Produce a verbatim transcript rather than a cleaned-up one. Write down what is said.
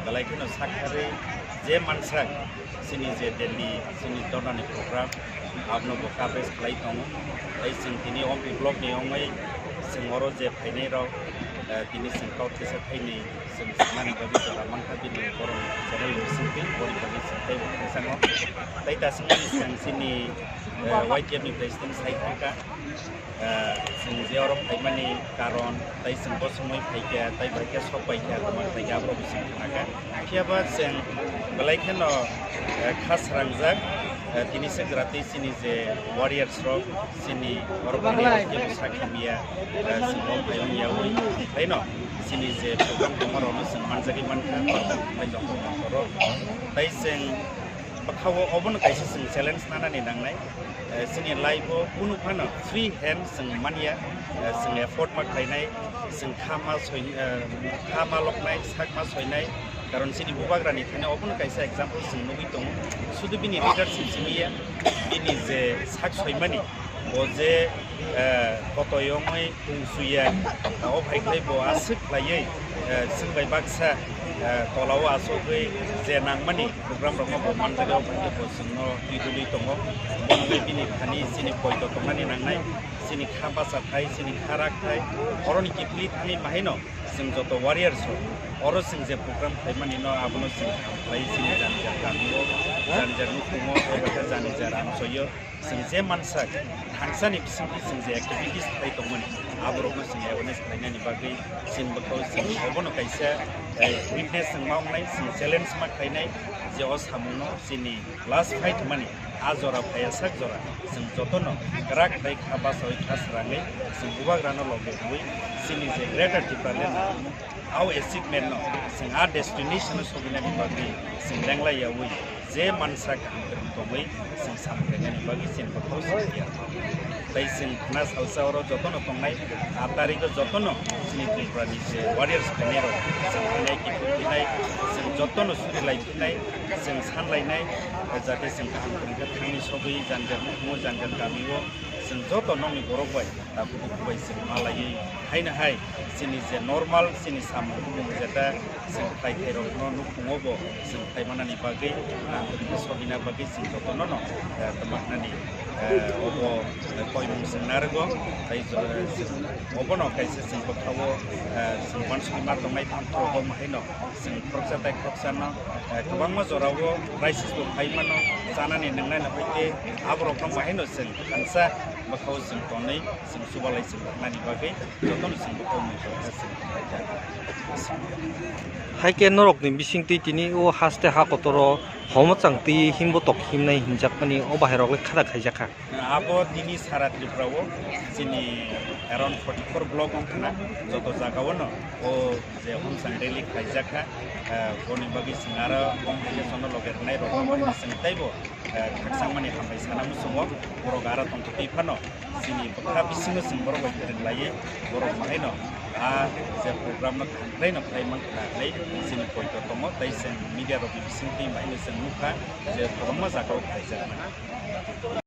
Belai kheno sakharwi je mansak chini je Delhi chini dhornani program abono bo coverage khlai tongo. Tei chwng tini Ompi block ni wngwi chwng oro je phainai rok, eh, tini chwng kok kisa thaini chwng swngmani bagwi jora mankha bini borok channel ni bisingtwi boni bagwi chwng teibo thangsango. Tei ta swngmani chwng chini, eh, Y T F ni president sai thangkha. Ah, chwng je oro phaimani karon, tei chwng bo somoi phaikha, tei bai khe sok paikha, tongma phaikha, aborok bo chwng khnakha. Phiya ba chwng belai kheno, eh, kha srangjak, eh, tini se gratwi chini je warriors rok, chini oro phainai rok kebo sakhi miya, eh, chwng bo phai wng yaui. Tei no chini je program tongma rok no chwng manjagwi mankha, tei jokto mangkoro. Tei chwng bwkha-o obono kaisa chwng challenge nanani nangnai. Eh, chini life-o kunu phano free hand chwng manya, eh, chwng effort ma khlainai, chwng kha ma soi-, eh, kha ma loknai, sak ma soinai. Karon chini bubagrani thani obono kaisa example chwng nugwi tongo. Sudu bini leadership simi ya, bini je sak soimani, bo je, eh, kotoi wngwi tong suya, o phai khlai bo aswk khlaiwi, eh, chwng bai baksa, eh, tola-o achugwi je nangmani program rokno bo manjak, o phai khe bo chwngno twi dului tongo. Bo wngwi bini thani chini poito tongnani nangnai, chini kha bachathai, chini kha rakthai, oroni kiphilwi thangwi mahaino chwng joto warriors rok oro chwng je program khlaimani no abono chwng khlai chini jani jani kamio, jani jani nukhungo, eba khe jani jani amchoio. Chwng je mansak thangsani bisingtwi chwng je activities khlai tongmani, aborokno chwng awareness khlainani bagwi chini bwkhao chwng obono kaisa, eh, witness chwng ma wngnai, chwng challenge ma khlainai je o samungno chini last fight hwnmani a jora phaiya sak jora chwng jotono kwrak khlai kha bachaui kha srangwi chwng bubagrano loge rwui chini je Greater Tipraland Au achievement no chwng a destination o soginani bagwi chwng lenglai yaui je mansa kaham kwrwng tongwi chwng samung khlainani bagwi chini bwkhao simi ya. Tei chwng khna salsa oro jotono tongnai a tarikh o jotono chini Tripura ni je warriors phainai rok chwng phainai kiphil phinai chwng jotono suri lai phinai chwng san lainai jate chwng kaham kwrwng khe thangwi sogwi janjal nukhungo janjal kami o chwng joto nokni borok bai. Tabuk bai chwng malaiwi haino hai chini je normal chini samung bumung jeta chwng khlai khairokno nukhungo bo chwng khlai manani bagwi nang tongkhe sogina bagwi chwng jotono no, eh, twmaknani, eh, obo, eh, koimung chwng narwgo tei jo-, eh, chwng obono kaisa chwng bwkhao, eh, chwng uansukma tongnai tongthok bo haino. Chwng khoroksa tai khoroksano, eh, kwbangma jorao crisis bo phai mano, chanani nwngnani hoite aborokno mahaino chwng thansa bwkhao chwng tonwi chwng chubalai chwng thangnani bagwi jotono chwng bwkhao mungsa chwng khlaijak. Hai khe norokni bisingtwi tini o haste ha kotoro homochang twi himbo tok himnai hinjakmani o bahairok le khada khaijakha. Abo tini sara Tripura o chini around forty four block wngkha na, joto jaga o no o je homsang rally khlaijak kha, ah, boni bagwi chwng aro bong election o loge rwnai rok no chwng teibo, ah, khakchangmani hambai sana muchungo borok aro tongtwi phano chini bwkha bisingo chwng borok bai kwrwng laiwi borok mahaino a je program no kaham khlai no khlai mankha hinwi chini poito tongo tei chwng media rok ni bisingtwi mahaino chwng nukha je kwbangma jaga o khlaijak mani.